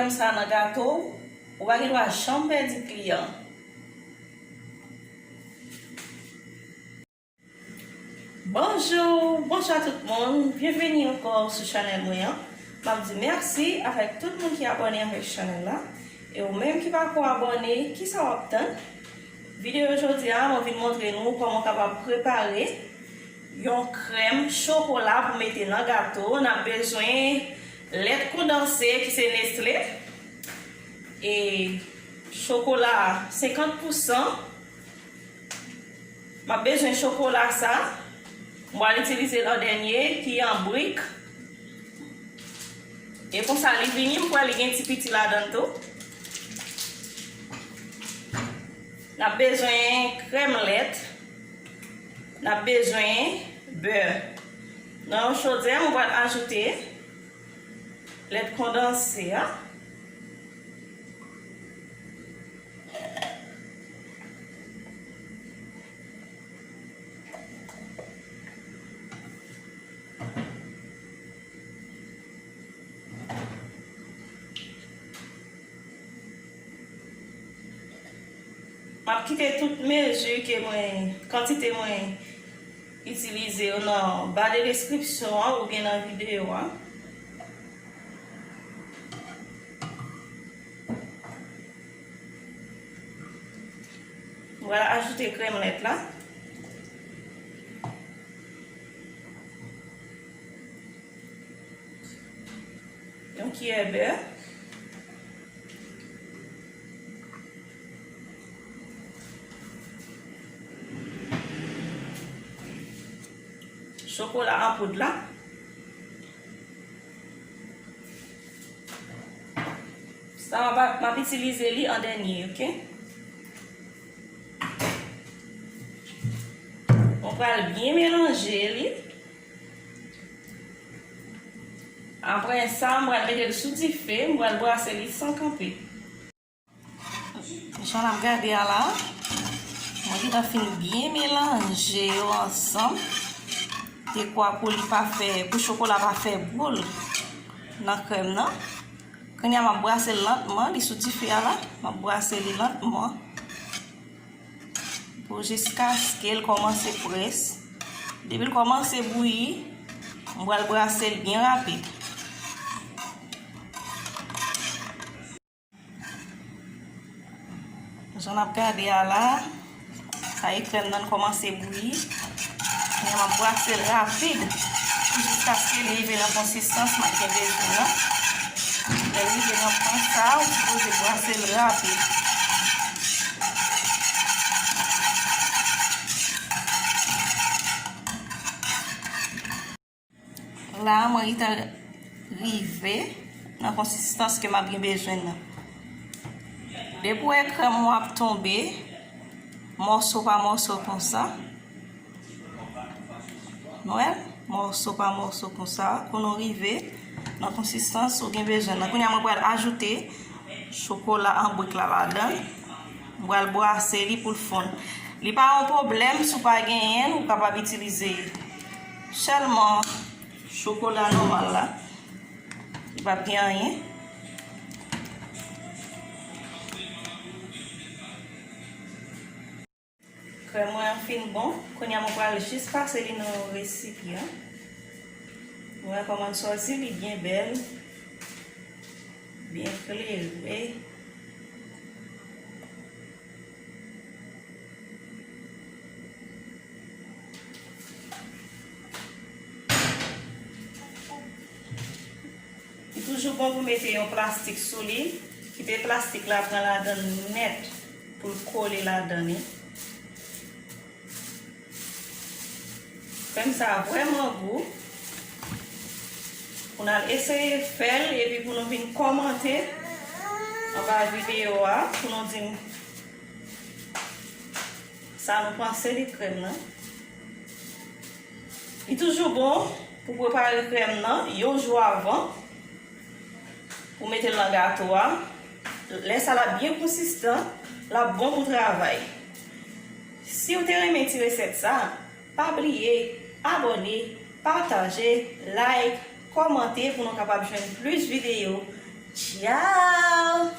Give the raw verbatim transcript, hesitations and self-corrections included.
Sa nan gato w, ou pa gen dwa janm pèdi kliyan. Bonjou, bonswa tout moun, byenveni ankò sou chanèl mwen an. M ap di mèsi avèk tout moun ki abòne avèk chanèl la. E ou menm ki pako abòne, kisa w ap tann? Videyo jodi a, mwen vin montre nou kòman w kapab prepare yon krèm chokola pou mete nan gato. N ap bezwen lèt kondanse ki se Nestlé, e chokola senkant pousan. M ap bezwen chokola sa. Mwen pral itilize l an dènye, ki an brik. E konsa li vini, m kwè li gen ti piti ladan l tou. N ap bezwen krèm lèt. N ap bezwen bè. Nan yon chodyè, mwen pral ajoute lèt kondanse a. M ap kite tout mezi ke mwen, kantite mwen itilize yo nan ba de deskripsyon an oubyen nan videyo a. Mwen ajoute krèm lèt la. Yon kiyè bè. Chokola an poud la. Sa a, m ap itilize li an dènye, oke? Mwen pral byen melanje li. Apre sa, mwen pral mete l sou dife, mwen pral brase li san kanpe. Jan n ap gade a la, mwen gentan fin byen melanje yo ansanm. Dekwa pou li pa fè, pou chokola pa fè boul nan krèm nan. Kounye a, m ap brase l lantman, li sou dife a la. M ap brase li lantman. Pou jiskaske l kòmanse près. Depi l kòmanse bouyi, m pral brase l byen rapid. Jan n ap gade a la, sa e krèm nan kòmanse bouyi. Men m ap brase l rapid jiskaske li rive nan konsistans m ap gen bezwen an. Lè l rive nan pwen sa a, ou sipoze brase l rapid. La, mwen gentan rive nan konsistans ke m ap gen bezwen nan. Depi w wè krèm ou ap tonbe mòso pa mòso konsa, nou wè, mòso pa mòso konsa, pou nou rive nan konsistans ou gen bezwen nan. Kounye a, mwen pral ajoute chokola an brik la ladan l. M pral brase li pou l fonn. Li pa yon pwoblèm, si w pa genyen l, ou kapab itilize sèlman chokola nòmal la. Li p ap gen anyen. Krèm mwen an fin bon. Kounye a, mwen pral jis pase li nan yon resipyan. Mwen kòmanse sòti, li byen bèl, byen klere. Li toujou bon pou mete yon plastik sou li. Kite plastik la pran ladan l nèt pou l kole ladan li. Krèm sa a vrèman gou. Pou n al eseye fè l epi pou nou vin kòmante anba videyo a pou nou di m sa nou panse de krèm nan. Li toujou bon pou prepare krèm nan yon jou avan, pou mete l nan gato a. Lè sa l ap byen konsistan, l ap bon pou travay. Si w te renmen ti resèt sa, pa bliye abòne, pataje, like, kòmante pou nou kapab jwenn plis videyo Tchao!